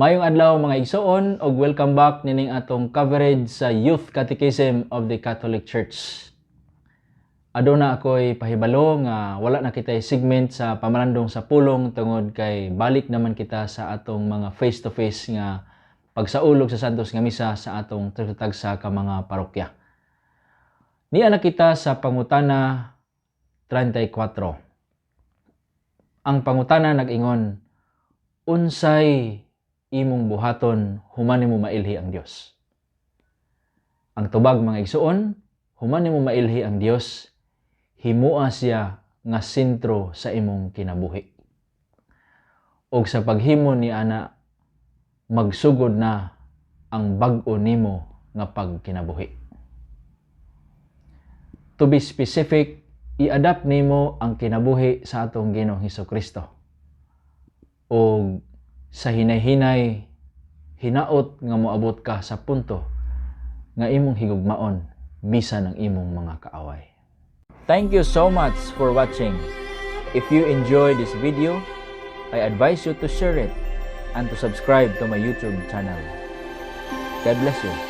Maayong adlaw, mga igsoon, ug welcome back nining atong coverage sa Youth Catechism of the Catholic Church. Aduna ako'y pahibalo nga wala na kita'y segment sa pamalandong sa pulong tungod kay balik naman kita sa atong mga face-to-face nga pagsaulog sa Santos nga Misa sa atong tagsa ka mga parokya. Nia na kita sa pangutana 34. Ang pangutana nag-ingon, "Unsay imong buhaton human nimo mailhi ang Dios?" Ang tubag, mga igsoon, human nimo mailhi ang Dios, himua siya nga sentro sa imong kinabuhi. Og sa paghimo ni ana, magsugod na ang bag-o nimo nga pagkinabuhi. To be specific, i-adapt nimo ang kinabuhi sa atong Ginoong Hesus Kristo. Og sa hinay-hinay, hinaot nga moabot ka sa punto nga imong higugmaon bisan ang imong mga kaaway. Thank you so much for watching. If you enjoyed this video, I advise you to share it and to subscribe to my YouTube channel. God bless you.